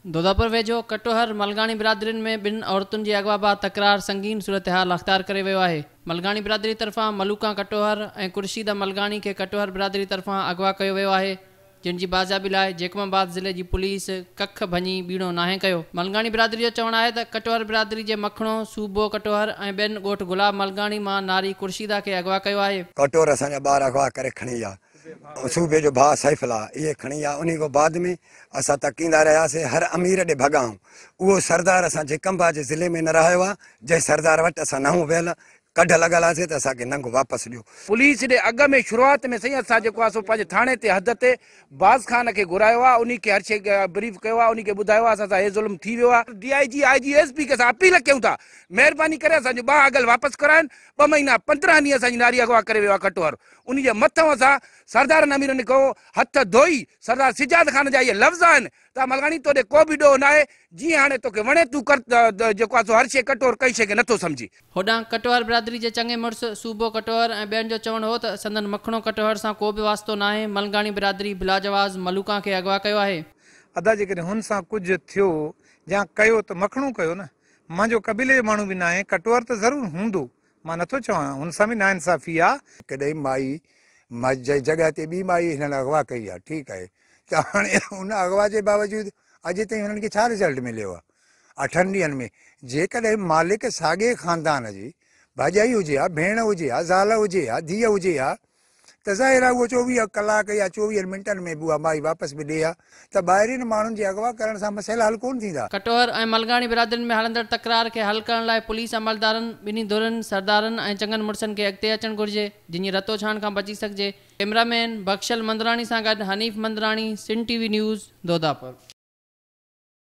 دوداپور ويجهو ڪٽوهر ملغاڻي برادرين ۾ ٻن عورتن جي اغوا بعد تڪرار سنگين صورتحال اختيار ڪري ويو آهي. ملغاڻي برادري طرفان ملوڪان ڪٽوهر ۽ قرشيده ملغاڻي کي ڪٽوهر برادري طرفان اغوا ڪيو ويو آهي جن جي بازيابي لاء جيڪب آباد ضلعي جي پوليس ڪک ڀڃي ٻيڻو ناهي ڪيو. ملغاڻي برادري جو چوڻ آهي ته ڪٽوهر برادري جي مکڻو، صوبو ڪٽوهر ۽ ٻين ڳوٺ گلاب ملغاڻي مان ناري قرشيده کي اغوا ڪيو آهي. ڪٽوهر اسان جا ٻار اغوا ڪري کڻي ويا. صوبي جو ڀاء سيف الله اهي کڻي ويا. انهي کان بعد ۾ اسان تڪيندا رهياسي هر امير ڏي ڀڳا آهيون. اهو سردار اسان جيڪب آباد جي ضلعي ۾ نه رهايو آهي جنهن سردار وٽ اسان نه هون ويل ڪڍ لڳل هئاسي ته اسان کي ننگ واپس ڏيو. پوليس ڏي اڳ ۾ شروعات ۾ سائين اسان جيڪو آهي سو پنهنجي ٿاڻي تي حد تي باز خان کي گهرايو آهي انهي کي هر شيء بريف ڪيو آهي انهي کي ٻڌايو آهي اسان سان هي ظلم ٿي ويو آهي. D I G, I G, S P کي اسان اپيل ڪيون ٿا مهرباني ڪري اسان جو ٻانهن اڳل واپس ڪرائن ٻه مهينا 15 ڏينهن اسان جي ناري اغوا ڪري ويو آهي ڪٽوهر انهي جي مٿئون اسان سردارن اميرن کان هٿ ڌوئي سردار سجاد خان جا اهي لفظ آهن ته ملغاڻي تو ڏي ڪو به ڏوهه ناهي جيئن هاڻي توکي وڻي تون ڪر جيڪو آهي سو هر شيء ڪٽوهر ڪنهن شيء کي نٿو سمجهي. هوڏانهن ڪٽوهر برادري جي چڱي مڙس صوبو ڪٽوهر ۽ ٻين جو چوڻ هو ته سندن مکڻو ڪٽوهر سان ڪو به واسطو ناهي، ملغاڻي برادري بلاجواز ملوڪان کي اغوا ڪيو آهي. ادا جيڪڏهن هن سان ڪجهه ٿيو يا ڪيو ته مکڻو ڪيو نه، مانجو قبيلي جو ماڻهو به ناهي، ڪٽوهر ته ضرور هوندو، مان نٿو چوان هن سان به ناانصافي آ. ڪڏهن مائي جي جڳهه تي ٻي مائي هنن اغوا ڪئي آ، ٺيڪ آهي ته هاڻي ان اغوا جي باوجود اڄ تائين هنن کي ڇا رزلٽ مليو آ؟ اٺن ڏينهن ۾ جيڪڏهن مالڪ ساڳئي خاندان جي ڀاڄائي هجي ها، ڀيڻ هجي ها، زال هجي ها، ڌيء هجي ها ته ظاهر آهي اهو 24 ڪلاڪ يا 24 منٽن ۾ به اها مائي واپس به ڏئي ها ته ٻاهرين ماڻهن جي اغوا ڪرڻ سان مسئلا حل ڪونه ٿيندا. ڪٽوهر ۽ ملغاڻي برادرين ۾ هلندڙ تڪرار کي حل ڪرڻ لاء پوليس عملدارن، ٻنهي ڌرين، سردارن ۽ چڱن مڙسن کي اڳتي اچڻ گهرجي، جن جي رتوڇاڻ کان بچي سگهجي. ڪئميرا مين بخشل مندراڻي سان گڏ Hanif Mandrani, Sindh T V news, Dodapur.